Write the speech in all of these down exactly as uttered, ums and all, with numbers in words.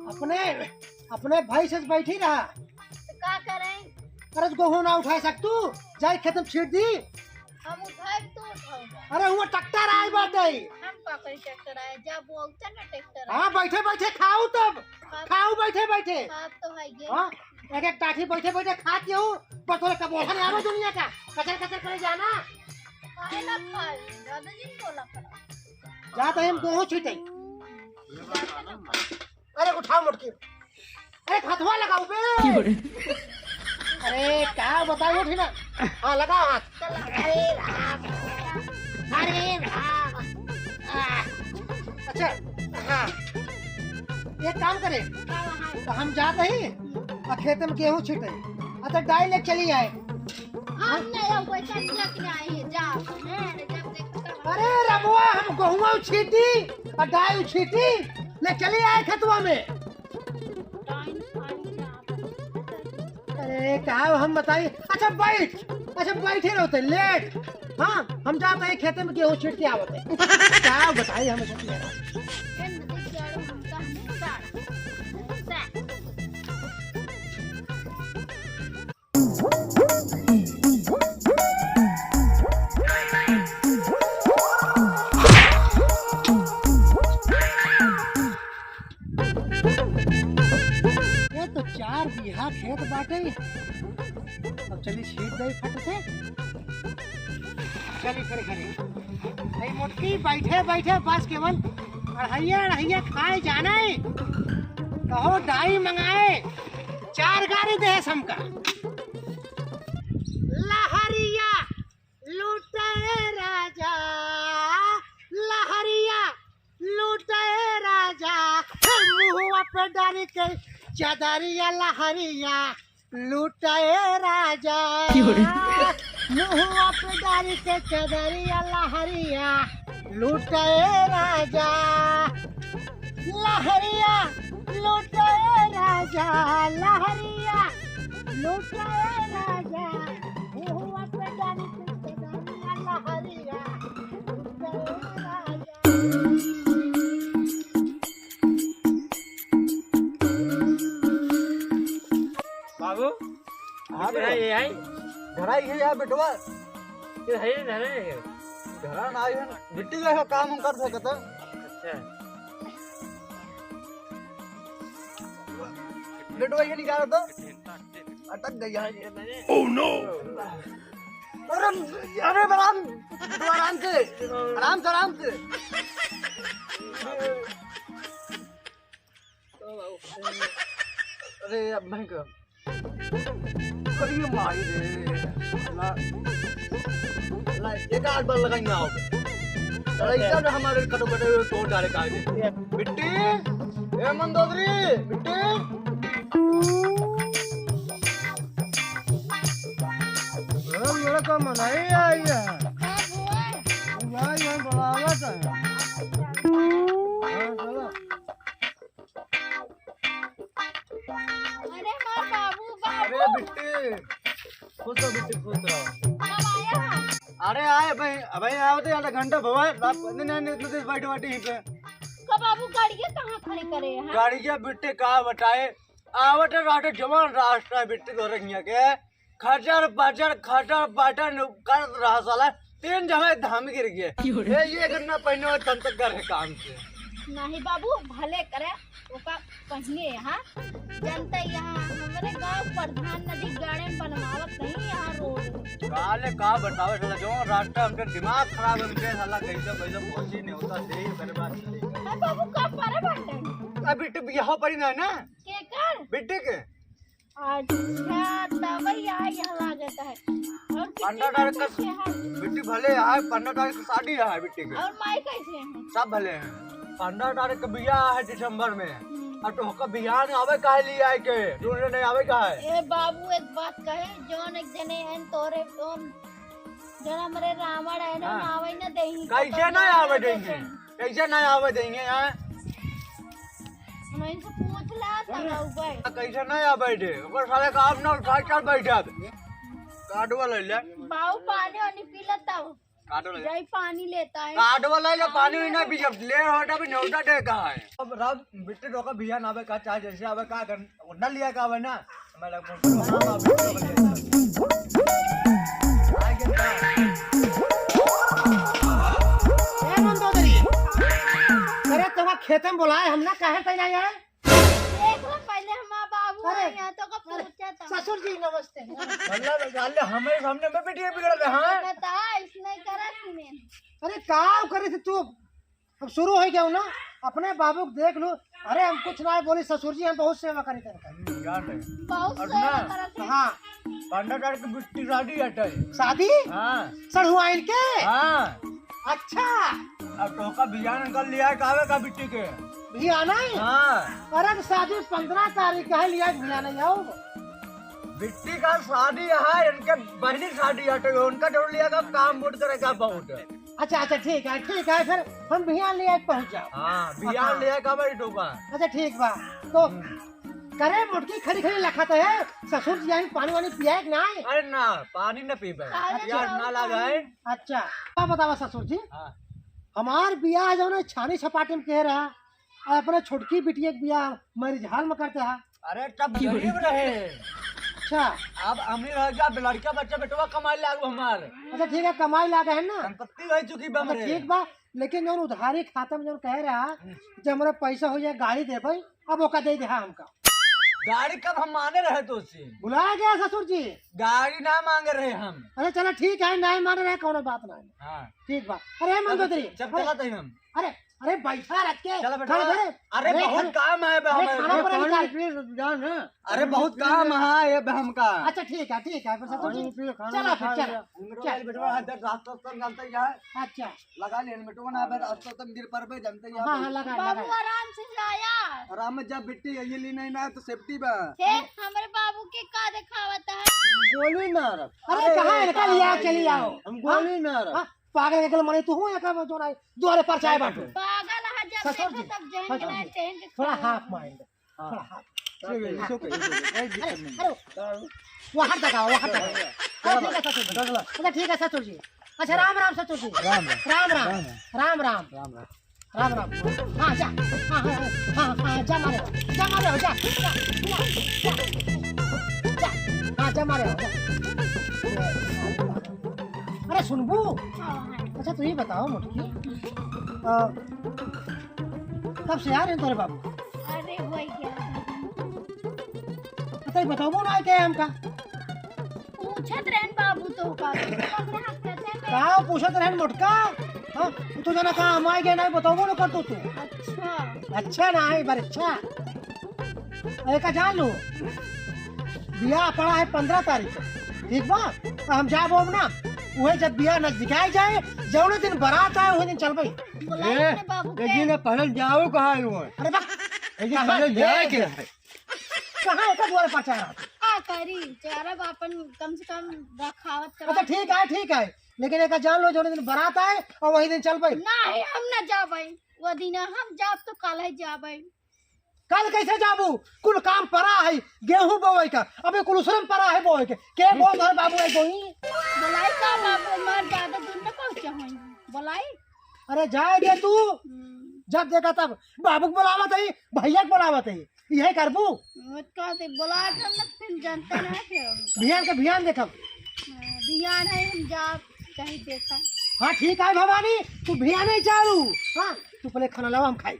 अपने, अपने भाई से बैठी रहा। तो का करें? अरे, गोहूं ना उठा सकतू, जाई खेत में छीट दी। हम उठाए, तू उठाओ। अरे, हुआ ट्रैक्टर आए बाटे। हम का करी ट्रैक्टर आए, जा बोलते ना ट्रैक्टर आए। हाँ, बैठे बैठे खाऊ तब। खाऊ बैठे बैठे। खाब तो है ये। हाँ, एक एक टाठी बैठे बैठे खा के हो, बस तोरे कबोला नहीं आवे दुनिया का। कचर कचर करे जाना। काहे ना खाए? ज्यादा दिन बोला करा। जा तो हम गोहूं छीटे। अरे उठाओ मोटकी। अरे हथवा लगाओ बे। अरे का बताओ, उठी ना। हाँ, लगाओ हाथ। अरे राम, अरे राम। आ, अच्छा, हाँ, एक काम करे, तो हम जात ही और खेत में गेहूं छीटे, अच्छा डाई ले चली आए। हम नहीं, हम कोई समझा के नहीं आए हैं, जा। अरे रमुआ, हम गेहुआ छीटी और डाई छीटी ले चली आए खेतवा में। अरे का हम बताई। अच्छा बैठ, अच्छा बैठे रहते लेट। हाँ, हम जाते हैं खेते में गेहूं छीट के आवते हैं। का बताई हम। ये तो चार बीघा खेत बाटे। अब चली छीट दे फट से। चली फिर घरे। भाई मोटकी बैठे बैठे बस केवल अढ़ैया अढ़ैया खाए जाना है। कहो डाई मंगाए, चार गाड़ी दे हमका। लहरिया लूटे राजा, लहरिया लूटे राजा, मुहुआ पे डारी के चदरिया लहरिया लूटे राजा। मुहुआ पे डारी के चदरिया लहरिया लूटे राजा। लहरिया लूटे राजा, लहरिया लूटे राजा। मुहुआ पे डारी के चदरिया लहरिया लूटे राजा। बाबू, हाँ ये बेटा। है, ये है। घर आई है यार बेटवा। ये है, घर है ये। घर ना आई है ना। बिट्टी गए हो काम हम कर सकते। अच्छा। बेटवा ये निकाल दो। अटक गई है ये। Oh no! अरे, अरे, आराम, आराम से, आराम से, आराम से। अरे, अब मैं क्या? अरे, माई रे। ला, ला, एक आध बार लगाई ना आओ। अरे, इधर हमारे कटो कटे हुए तोड़ डाले काहे? बिट्टी, ए मंदोदरी, बिट्टी। अरे, मेरा तो मनाई आई है। भाई, हम बुलावत है। हाँ, चलो। अरे, हमार बाबू, बाबू। अरे, बिट्टी। खुश रहो, बिट्टी, खुश रहो। कब आया है? अरे, आए भाई, भाई, आओ तो आधा घंटा भवा, रात, नहीं, नहीं, नहीं, नहीं, बैठ, बैठ यहीं पे। कब बाबू, गाड़िया कहाँ खड़ी करे हैं? गाड़िया बिट्टी का बताए, आवत रहते जवान रास्ता बिट्टी तोरे हियाँ के, खचर पचर, खचर पचर करत रहा साला, तीन जगह धाम गिर गए। क्यों रे? ए, ये गन्ना पहने हुए तन तक घर है काम से। नहीं बाबू, भले करे, ओका पहने यहाँ, जनता यहाँ हमरे गाँव प्रधान नदी गार्डन बनवावत नहीं यहाँ रोड। काले का बतावे साला, जवान रास्ता हमके दिमाग खराब हमके साला, कैसे कैसे पहुँची नहीं होता, दे बर्बाद। अरे बाबू, का पारे बाटे? अभी तो यहाँ पर ही ना, ना। केकर? बिट्टी के। अच्छा, तबई आ यहाँ लागत है। और बिट्टी पंद्रह तारीख का कैसे है? बिट्टी भले है, पंद्रह तारीख की शादी है बिट्टी के। और माई कैसे है? सब भले हैं। पंद्रह तारीख का बियाह है दिसंबर में। हम्म। और तो होकर बियाह नहीं आवे काहे लिए आए के? दूसरे नहीं आवे काहे? ए बाबू, एक बात कहे, जौन एक जने हैं तोरे, जौन, जौन हमरे रावण है ना, हाँ। आवे ना देही। कैसे ना आवे देही? कैसे ना आवे देही यहाँ? उन्हीं से पूछ ला, तब आउबे। कैसे नहीं आ बैठे? ओकर साले का आप ना उठा, चल बैठे अब। कार्डवा ले ले। बाऊ पानी वानी पी लेता हूँ। कार्डवा ले ले। जाई पानी लेता है। कार्डवा ले ले, पानी वानी ना पी, जब ले होटा भी नौटा दे कहा है। अब रात बिट्टी टोका बिया ना आवे का, चाहे जैसे आवे का कर, उतना लिया का आवे ना। हमारा फोन पे वहाँ आवे, आगे का। ए मंदोदरी, अरे तोहका खेते में बोलाए हम ना, काहे तै नहीं आए? देख लो पहले हमार बाबू अरे, आए हैं तो का अरे, पूछा था। ससुर जी नमस्ते। मतलब, साले हमारे सामने में बिटिया बिगड़ रहे हैं। पता है, इसने करा कि नहीं? अरे का करे थे तू? अब शुरू हो गया ना, अपने बाबू को देख लो। अरे हम कुछ ना बोली ससुर जी, हम बहुत सेवा करी थे। हम्म, याद है। बहुत और सेवा ना, करत है। हाँ। पंद्रह तारीख की बिट्टी शादी हटे। शादी? हाँ। सड़ुआइन के? हाँ। अच्छा। अब तोहका बियान कर लिया है, कावे का बिट्टी के? बियान है? हाँ। अरे तो शादी पंद्रह तारीख का है, लिया बियान है, आओ। बिट्टी का शादी है, इनके बहनी शादी हटे, उनका जरूर लिया का काम बोर्ड करेगा बहुत। अच्छा, अच्छा, ठीक है, ठीक है, फिर हम बिहान ले आए पहुँच जाओ। हाँ, बिहान हाँ। ले आए का भाई डोबा। अच्छा, ठीक बा। तो हम्म। करे मोटकी खड़ी खड़ी लखत है, ससुर जी आई पानी वानी पियाए कि नाई? अरे ना, पानी न पीबे, अरे पियास ना लगा है। अच्छा, का बतावा ससुर जी, हाँ। हमार बियाह जौन है छानी छपाटी में कह रहा, और अपने छोटकी बिटिया के बियाह मैरिज हॉल में करते हैं। अरे तब गरीब रहे। अच्छा। अब अमीर हो गया, लड़का बच्चा बेटवा कमाए लागो हमार। अच्छा ठीक है, कमाए लागे है ना। संपत्ति हो चुकी बा अच्छा, हमरे। ठीक बा, लेकिन जौन उधारी खाता में जौन कह रहा, हम्म। जब हमारा पैसा हो जाए गाड़ी देबे, अब ओका दे दे, हाँ, हमका। गाड़ी कब हम मांगे रहे तो से? भुला गया ससुर जी। गाड़ी ना मांगे रहे हम। अच्छा चलो ठीक है, नहीं मांगे रहे, कोनो बात नहीं। हाँ। ठीक बा। अरे चल, मंदोदरी, चल, अरे, चला तई हम। अरे, अरे, बैठा रख के। चला बेटा। खड़ा, अरे, अरे, बहुत अरे, काम है बे अरे, हमारे। खाना पड़ा पानी निकाल। पी ले, जान है। अरे, बहुत काम है ये बे हमका। अच्छा, ठीक है, ठीक है, फिर ससुर जी। पानी पी ले, खाना चला खा फिर, चला। ले। चल। बेटवा, इधर रास्ता तो जानते ही है। अच्छा। लगा ले हेलमेटवा ना, अबे रास्ता तो गिर परबे, जानते ही हाँ, हाँ, आप। लगा, बाबू, लगा। आराम से जाया। आराम में जा बिट्टी, ये ली नहीं ना तो सेफ्टी बा। हे, हमरे बाबू के का देखावत है? गोली मारब। अरे, अरे, कहाँ है? कहाँ लिया, है चली ये? आओ। हम गोली हाँ? मारब। हाँ? पागल के गल मने तू हूँ, एका जो ना दुआरे पर चाय बाटू। पागल है, जब ससुर देखो जी, तब जहन ससुर के जी, चहन के थोड़ा खाओ। Half mind, हाँ। थोड़ा half। It's okay, it's okay, कोई दिक्कत नहीं। अरे, वहाँ तक आओ, वहाँ तक आओ। हाँ, ठीक है ससुर जी। अच्छा, ठीक है ससुर जी। अच्छा, राम राम ससुर जी। राम राम। राम राम। राम राम। राम राम। राम राम। राम राम। हाँ, जा। हाँ, हाँ, हाँ, हाँ, हाँ, जा मारे हो। जा मारे हो, जा। जा, जा, जा। जा। हाँ, जा मारे हो, जा। अरे सुनबू? हाँ, हाँ। अच्छा, तू ही बताओ मोटकी, अ, कब से आ रहे हैं तोरे बाबू? अरे, हो गया। पता ही बताओ ना क्या है हमका? पूछत रहन बाबू तो का, पूछत रहन। का पूछत रहन मोटका? हाँ, तू तो जाना कहाँ हम आए गए नहीं बताओ ना कर तू तू। अच्छा। अच्छा ना है बार अच्छा। एका जान लो, बियाह पड़ा है पन्द्रह तारीख के, ठीक बा? तो हम जाब ओब ना, वही जब बियाह नजदीकाई जाए, जौने दिन बारात आए, वही दिन चलबे। बुलाई ए, अपने बाबू के। लेकिन ये पहले जाओ कहाँ है वो? अरे बा, लेकिन कहाँ पहले जाए है? क्या है? कहाँ एका दुआरे पर चाह रहा? का करी, चेहरा बा अपन कम से कम रखावत करा। अच्छा ठीक है, ठीक है, लेकिन एका जान लो, जौने दिन बारात आए और वही दिन चलबे। नहीं, हम ना जाबे, वो दिन हम जाब तो काल ही जाबे। काल कैसे जाबू? कुल काम पड़ा है, गेहूं बोवे का, अबे कुल उसरम पड़ा है बोवे के। के बोल घर बाबू है बोई? बोलाई का बाबू, मार ज्यादा दूर न पहुंचे होई। बोलाई। अरे जाए दे तू। हम्म। जब देखा तब बाबू के बुलावत है, भैया के बुलावत है, यही करबू? मत कह दे, बोला हम ना फिर जानते ना फिर हम। भियान के भियान देखब। हाँ, भियान है, हम जा कहीं देखा। हाँ ठीक है भवानी, तू भियान ही चालू। हाँ, तू पहले खाना लावा, हम खाई।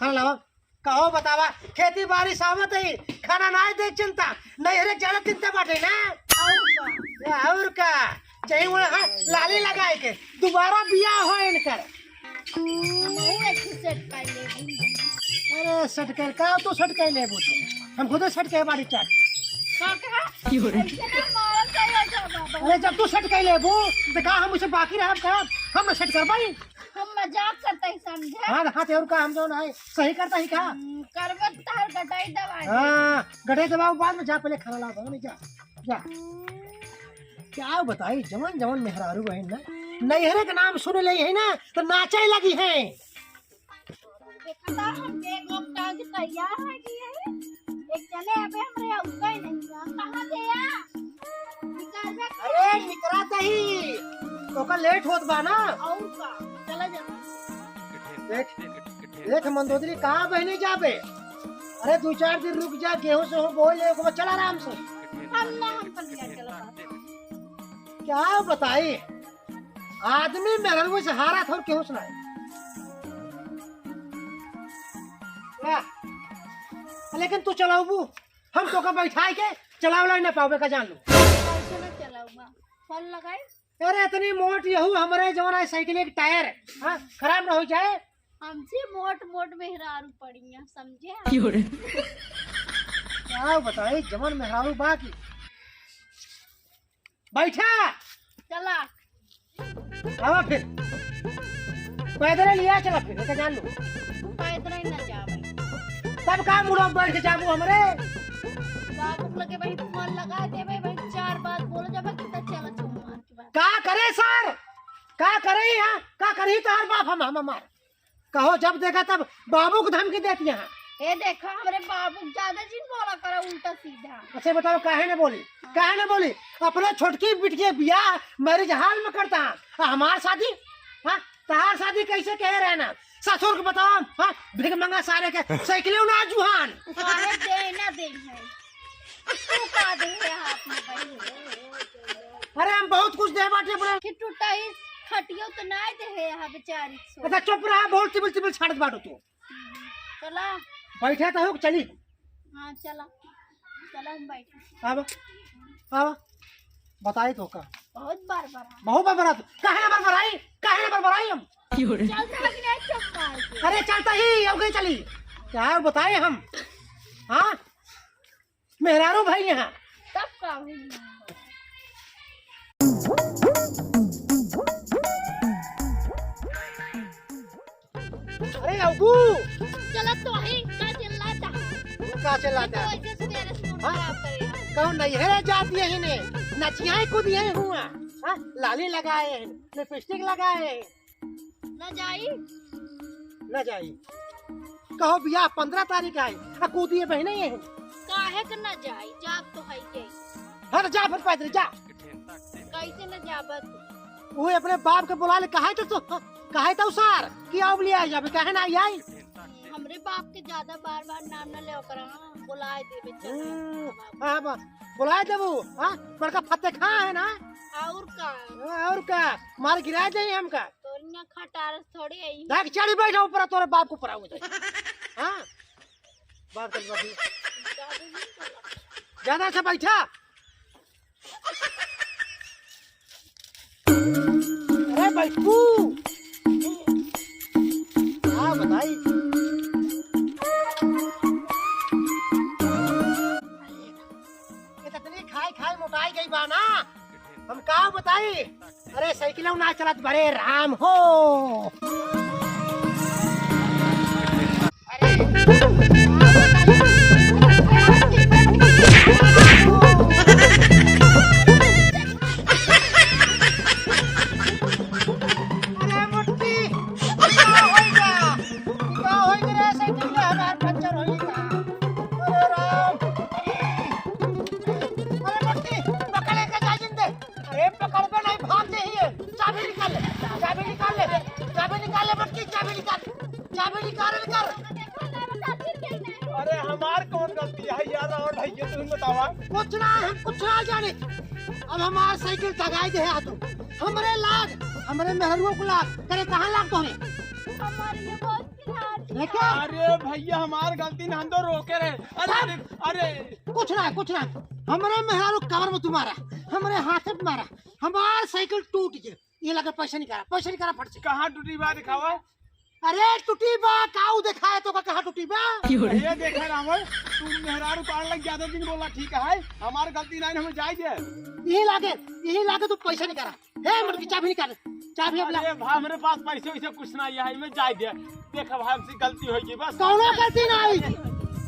खाना लावा। कहो बतावा, खेती बारिश आवत है, खाना ना दे चिंता, नैहरे ज्यादा चिंता बाटे ना। और का? या और का? चाहे वो, हाँ, लाली लगाए के दोबारा बियाह हो इनकर। हम वही अच्छे set कर लेबू। अरे set कर का, तू set कर लेबू तो। हम खुदे set के बाड़ी चाट। का कहा? ऐसे ना मारल जाए जा बाबा। अरे जब तू set कर लेबू, तो का हम उसे बाकी रहब का? हम ना set कर पाई। हम मजाक करते ही समझे। हाँ, हाँ, ते और का हम जौन है, सही करता ही का? हम्म, करबो तो तार गटाई दबाई दे। हाँ, गटाई दबाओ बाद में, जा पहले खाना ला दो, नहीं जा, जा। क्या बताई, जवन जवन मेहरारू है ना, नैहरे के नाम सुन ले है ना, तो नाचे लगी है। देखा था, हम bag वैग टांग के तैयार है कि है। चले, अबे हमरे अउका ही नहीं बा। कहाँ थे या? निकाल दे। अरे, निकरा तही। ओकर लेट होत बा ना। और का? चला जा। देख, देख मंदोदरी, कहाँ बहिनी जाबे? अरे, दू चार दिन रुक जा, गेहूं सेहूं बोइ ले, ओकर बाद चल आराम से। हम ना, हम पनिया चला। क्या बताई, आदमी मेहररुआ से हारा था और केहू से नाहीं। वाह। लेकिन तू चलाउबू, हम तोका बैठाइ के चलावला ना पावे का, जान लू। कैसे ना चलाउबा? फोन लगाई। अरे, इतनी मोट यहू हमरे जवन है साइकिल के टायर, हाँ, खराब ना होइ जाए। हमसे मोट मोट मेहरारू पड़ी हैं, समझे? क्यों रे? क्या बताई, जवन मेहरारू बा की। बैठा। चला। आवा फिर। पैदल लिया चला फिर, लेके जा लो। पैदल ही ना जावे। तब का मुड़ो बैठ के जाबू हमरे? बाबू के लगे भाई फोन लगा देबे भाई, चार बात बोल जाबे कि त चला चुम्मा के बाद। का करे सर? का करे यहाँ? का करही तोहार बाप हम, हम हमार? कहो, जब देखा तब बाबू को धमकी देती हैं। ए देखा, हमरे बाबू के ज्यादा जिन बोला करा उल्टा सीधा। अच्छा बताओ, काहे न बोली? हाँ। काहे न बोली? अपने छोटकी बिटिया बियाह मैरिज हॉल में करता है, आ हमार शादी? हाँ, तहार शादी कैसे कहे रहना? ससुर को बताओ, हाँ, भिख मंगा सारे के साइकिल ना जुहान। काहे दे ना दे है? तू का दे है हाथ में भाई? अरे हम बहुत कुछ दे बाटे अपने। कि टूटा ही खटियो तो ना दे है यहाँ बेचारी को। अच्छा चुप रहा, बहुत तिबिल तिबिल छाड़त बाटो तू। चला। बैठा तो हो, चली। हाँ, चला। चला, हम बैठे। आवा, आवा। बताई तो का? बहुत बार बार। बहुत बार बार। काहे ना बार बार आई? काहे ना बार बार आई हम? चलता है कि नहीं चुप मार के? अरे चलता ही, अब कहीं चली? क्या बताए हम? हाँ? मेहरारू भाई यहाँ। तब का भाई? अरे अबू। चला तो है, का चिल्लाता? का चिल्लाता? तो ऐसे सवेरे से मूड हाँ? खराब करे। कौन नहीं है जात यही ने? नचियाई कूद यही हुआ। हाँ? लाली लगाए हैं, लिपस्टिक लगाए हैं। न जाई? न जाई। कहो बियाह पन्द्रह तारीख आई, आ कूदिए बहिने यही। काहे के न जाई? जाब तो है के। हाँ, तो जा फिर पैदल जा। कैसे न जाबत? वो अपने बाप के बुला ले, कहा तो, कहा तो सार कि आओ ले आई जाबे, काहे ना आई आई? हमरे बाप के ज्यादा बार बार नाम न ले ओकरा, हाँ, बुलाए देबे, चल। हम्म, बाबा। हाँ, बा-, बुलाए देबू, हाँ, बड़का फतेह खां है ना? और का? हाँ, और का? मार गिरा जाई हमका। तोरिया खटारस थोड़ी आई। देख, चढ़ी बैठा ऊपर, तोरे बाप को ऊपर हो जाए। हाँ? बात कर, बात कर। ज्यादा से बैठा। अरे बैठू। हाँ, बताई। ये तो इतनी खाई खाई मोटाई गई बा ना। हम का बताई? अरे साइकिल ना चलत बरे राम हो। अरे, अरे मोटकी, का होई गा? का होई गा रे? साइकिल हमार पंचर होई गा। अरे राम। अरे मोटकी, पकड़े के जा जिंदे। अरे पकड़बे नहीं, भाग जाइए। चाबी निकाल ले, चाबी निकाल ले, चाबी निकाल ले, बटकी, चाबी निकाल, चाबी निकाल, निकाल। अरे हमार कौन गलती है यार, रावण भैया तुम बतावा। कुछ ना, हम कुछ ना जाने। अब हमार साइकिल ठगाई दे है तू। हमरे लाग, हमरे मेहरुआ को लाग, करे कहाँ लाग तोहरे? हमारी ये बहुत प्यार है क्या? अरे भैया हमार गलती ना, हम तो रोके रहे। अरे, सब अरे, अरे। कुछ ना, कुछ ना। हमरे मेहरारू कवर में तुम्हारा, हमरे हाथ में तुम्हारा। हमार साइकिल टूट गए, ये लगे पैसा निकाला, पैसा निकाला फट से। कहाँ टूटी बा दिखावा? अरे टूटी बा, काऊ दिखाए तो का कहाँ टूटी बा? ये देखा रावण, तू मेहरारू पाड़ लग ज्यादा दिन बोला ठीक है, हमार गलती नहीं, हमें जाए दे। यही लागे, यही लागे तू पैसा निकाला। हे मुर्गी चाबी निकाल, चाबी अब ला। अरे भाई हमरे पास पैसे वैसे कुछ नहीं है, हमें जाए दे। देख भाई हमसे गलती हो गई बस। कौनो गलती नहीं,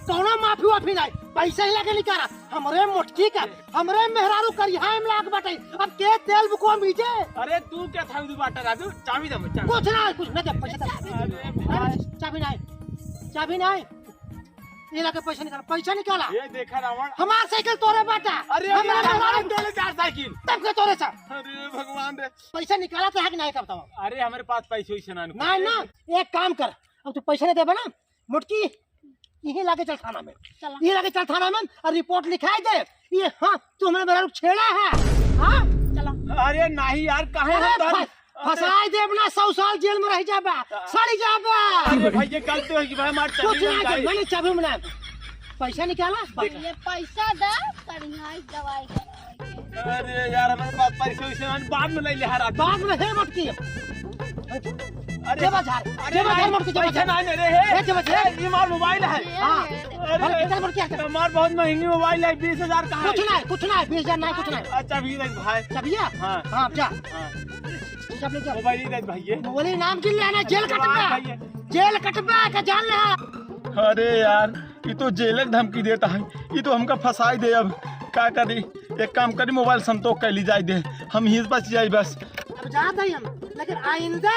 कौनो माफी वाफी नहीं, पैसा ही लागे निकाला। हमरे मोटकी का, हमरे मेहरारू करिहा में लाग बाटे। अब के तेल बुकवा मीजे? अरे तू क्या था उधर बाटा राजू? चाबी दे मुझे, चाबी। कुछ ना, कुछ ना दे, पैसा दे। अरे भाई। चाबी नहीं, चाबी नहीं। ये लाके पैसा निकाल, पैसा निकाला। ये देखा रावण। हमार साइकिल तोरे बाटा। अरे, हमरा अरे, मेहरारू अरे, तोरे चार साइकिल। तब के तोरे सा। अरे भगवान रे। पैसा निकाला तो है कि नहीं तब तब? अरे, हमरे पास पैसे वैसे ना। ना, ना, एक काम कर, अब तू पैसा नहीं देबा ना, मोटकी, यही लाके चल थाना में। चला। यही लाके चल थाना में और रिपोर्ट लिखाई दे। ये, हाँ, तू हमरे मेहरारू के छेड़ा है। हाँ? चला। अरे नहीं यार, काहे अरे हम तोहर फ-, फंसाई देब ना, सौ साल जेल में रह जाबा, हाँ। सड़ जाबा। अरे भाई, ये गलती हो गई भाई, हमार कुछ चाबी ना हम कर, जाई। मैंने चाबी में ना। पैसा निकाला। देख। ये पैसा दे, तड़िया दवाई करा। अरे यार, हमारे पास पैसे वैसे नहीं, बाद में ले ले हरा। बाद में है मत की। अरे, जेबा झार, अरे जेबा झार भाई, मत की, जेबा पैसा झार। नहीं ले रहे हैं। ए, जेबा झार। ए, ये हमार मोबाइल है। हाँ। अरे, अरे, चल, बोल, क्या, क्या? हमार बहुत महंगी मोबाइल है, बीस हजार का है। कुछ नहीं, कुछ नहीं, बीस हजार नहीं, कुछ नहीं। अच्छा, अभी नहीं भाई। चाबिया? हाँ। हाँ, जा। हाँ। सब ले जा। मोबाइल ही दे भाई ये। मोबाइल ही नाम जिन लेना, जेल कटबा। भाई ये। जेल कटबा का जान ले। अरे यार, ये तो जेल के धमकी देता है, ये तो हमका फंसाई दे। अब का करी? एक काम करी, मोबाइल संतोष कर ली जाए दे, हम ही बच जाए बस। अब जात है हम, लेकिन आइंदा,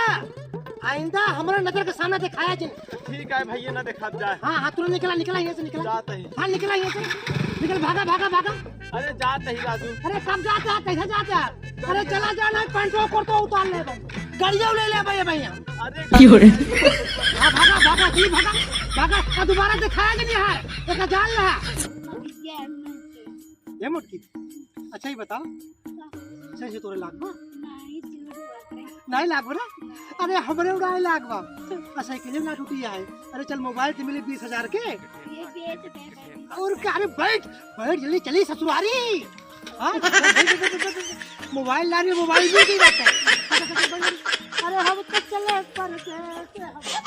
आइंदा हमारे नजर के सामने दिखाया जिन। ठीक है भैया, ना दिखा जाए। हाँ, हाँ, तुरंत निकला, निकला यहाँ से, निकला। जात है। हाँ, निकला यहाँ से, निकल, भागा, भागा, भागा। अरे जात ही राजू। अरे कब जात है, कैसे जात है? अरे चला जा, नहीं पैंटो कुर्तो उतार ले भाई, गाड़ियों ले ले भाई, भैया। अरे क्यों रे? हाँ, भागा, भागा, तू भागा, भागा। आ, दोबारा दिखाया कि नहीं है? एक जान ले। ये मोटकी, अच्छा ही बताओ, सही से तोरे लागबो? नहीं, झूठ बात है। नहीं लागबो ना? अरे हमरे उड़ाए लागबा। आ, साइकिल ना टूटी है। अरे चल, मोबाइल तो मिली बीस हजार के। ये बेच दे भाई। और का, अरे बैठ, बैठ, जल्दी चली ससुरारी। हाँ? मोबाइल ला रही, मोबाइल में की बात है। अरे हम तो चले परदेस।